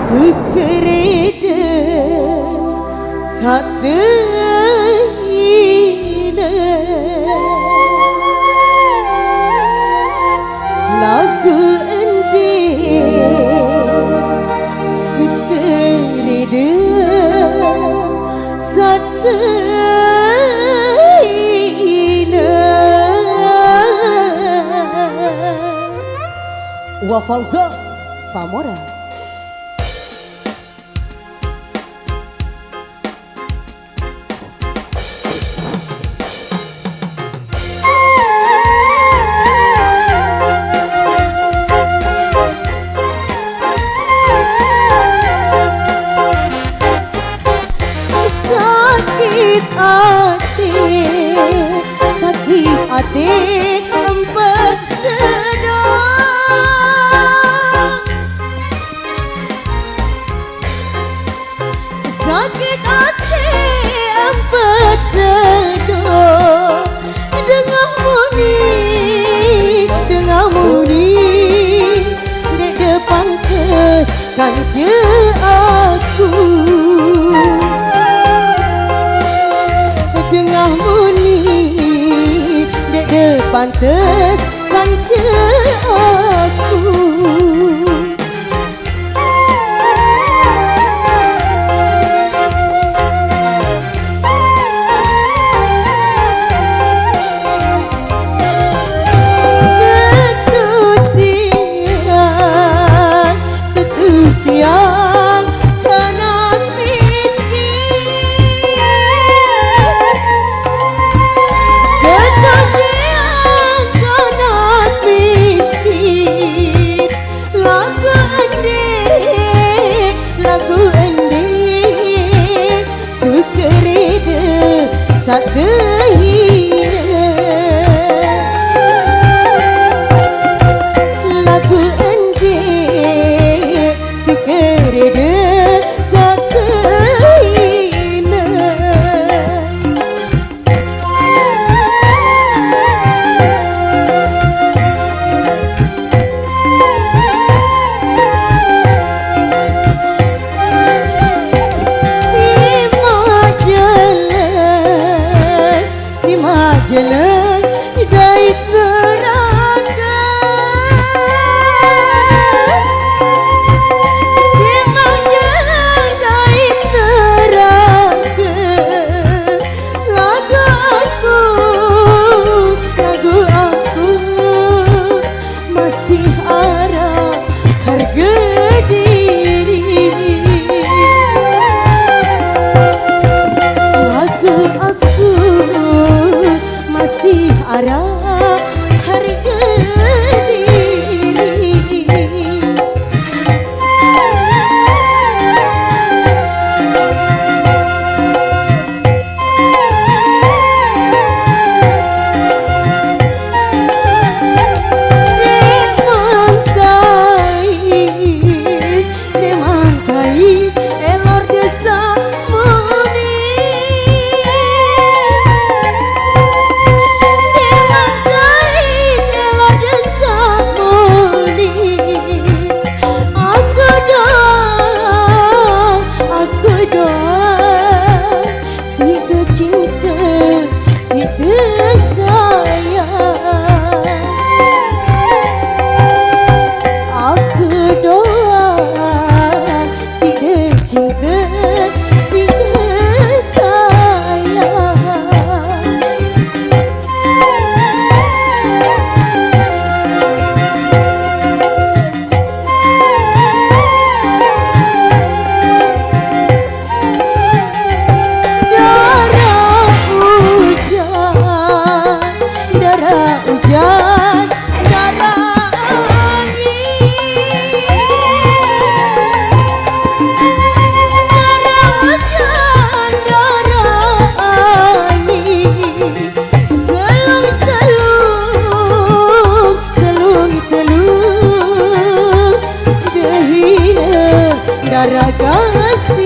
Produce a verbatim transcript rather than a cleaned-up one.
Sekerida satehina lagu endek. Sekerida satehina. Wafalza Famora. Sakit ati, sakit ati, empat sedang. Sakit ati empat sedo. Dengah muni, dengah muni, dek de pantes kance aku. Dengah muni, dek de pantes kance aku. Tetu tiang, tetu tiang, kanak miskin. Tetu tiang, kanak miskin. Lagu endek, lagu endek, sekerida satehina. Lagu endek, sekerida satehina. Di majeleng, di majeleng, dai teraga. Di majeleng, dai teraga. Lagu aku, lagu aku masih ada harga diri. Lagu aku masih ada harga diri. Memang tais, memang tais, elor desa muni. Memang tais, elor desa muni. Aku doa, aku doa, sida cinta, sida sayang. Aku doa, sida cinta, sida sayang. Darah ujan, darah ujan, darah angin. Darah ujan, darah angin. Selung, selung, selung, selung, dahina darah kasih.